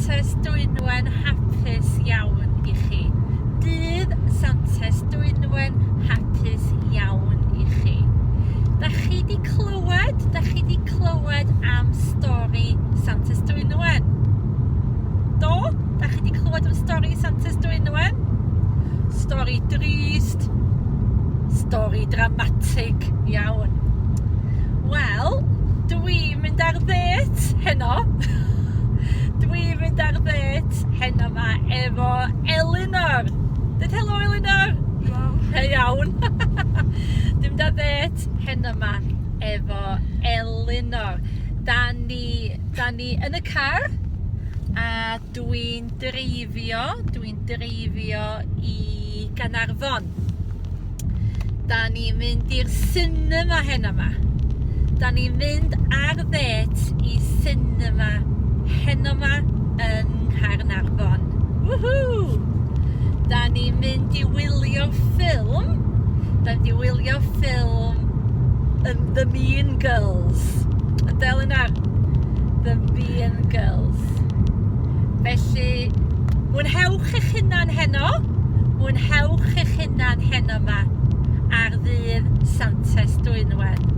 Santes Dwynwen hapus iawn i chi. Dydd Santes Dwynwen hapus iawn i chi. Da chi di clywed, da chi di clywed am stori Santes Dwynwen? Do? Da chi di clywed am stori Santes Dwynwen? Stori drist, stori dramatig iawn. Wel, dwi'n mynd ar ddêt heno. Dwi'n mynd ar ddêt heno 'ma efo Elinor. Dweud helo Elinor. Iawn. Hei iawn. Dwi'n mynd ar ddêt heno 'ma efo Elinor. Da ni, da ni yn y car a dwi'n dreifio, dwi'n dreifio i Gaernarfon. Da ni'n mynd i'r cinema heno 'ma. Da ni'n mynd ar ddêt i cinema heno 'ma yn Nghaernarfon. Woohoo! Da ni'n mynd i wylio ffilm. Da ni'n mynd i wylio ffilm yn The Mean Girls. Ynde Elinor? The Mean Girls. Felly, mwynhewch eich hunan heno. Mwynhewch eich hunan heno 'ma ar ddydd Santes Dwynwen.